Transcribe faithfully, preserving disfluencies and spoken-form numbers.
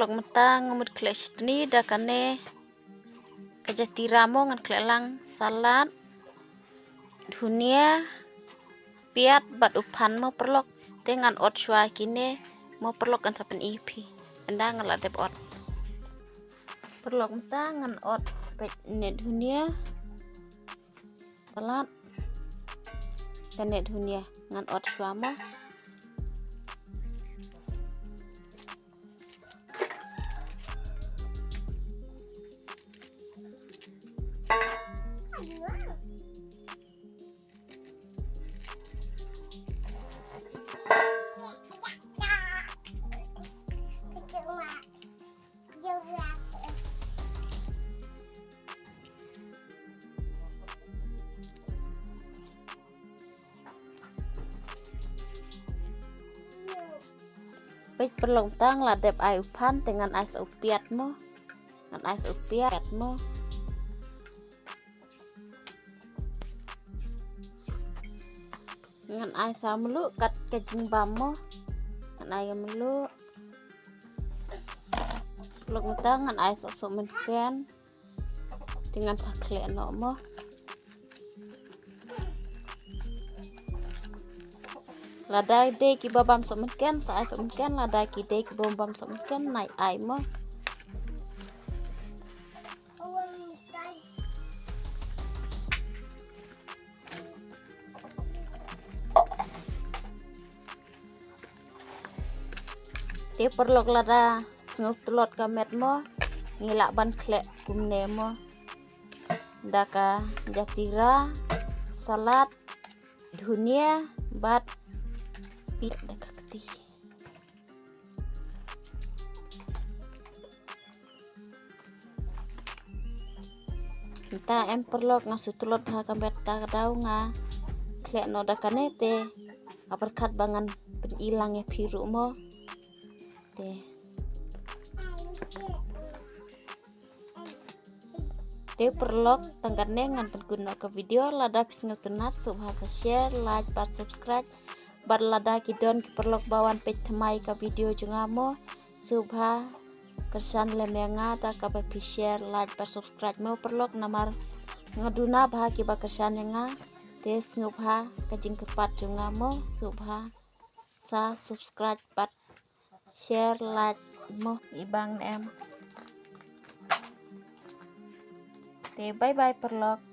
Paralok mynta nga mut khleh shitni da kane ka jatira mo, ngan khleh lang salad, dhunia, piat bad u phan mo paralok. Te ngan ot shuwa kine mo paralok, ngan sa pyni phi ynda nga la dep ot. Paralok mynta ngan ot peit ne dhunia. Salad. Kane dhunia ngan ot shuwa mo. Peit paralok, mynta nga la dep ai u phan te ngan ai sa u piat mo. Ngan ai sa u piat mo. Ngan ai sa mluh kat ka jingbam mo. Ngan ai mluh. Paralok mynta ngan ai sa sohmynken. Te ngan sa khleh noh mo. Lada dei kiba bam sohmynken, sa ai sohmynken, lada ki dei kiba bam sohmynken, nai ai mo. Te paralok lada sngew tlot ka met mo, ngi lah ban khleh kumne mo. Da ka jatira, salad, dhunia, bad piat da ka kti. Mynta em paralok nga shu tlot ha ka met, ta ka daw nga khleh noh da kane te nga pyrkhat ba ngan pyni lang ïa phi ruh mo. Te. Te paralok tang katne ngan pynkut noh ka video, lada phi sngewtynnat sngewbha sa share, like bad subscribe. Bad lada ki don ki paralok ba wan peit thymmai ka video jong nga mo, sngewbha kyrshan lem ïa nga da kaba phi share, like bad subscribe mo paralok, namar nga duna bha kiba kyrshan ïa nga. Te sngewbha ka jingkyrpad jong nga mo, sngewbha sa subscribe bad share, like mo, i bang ne em. Te bye bye paralok.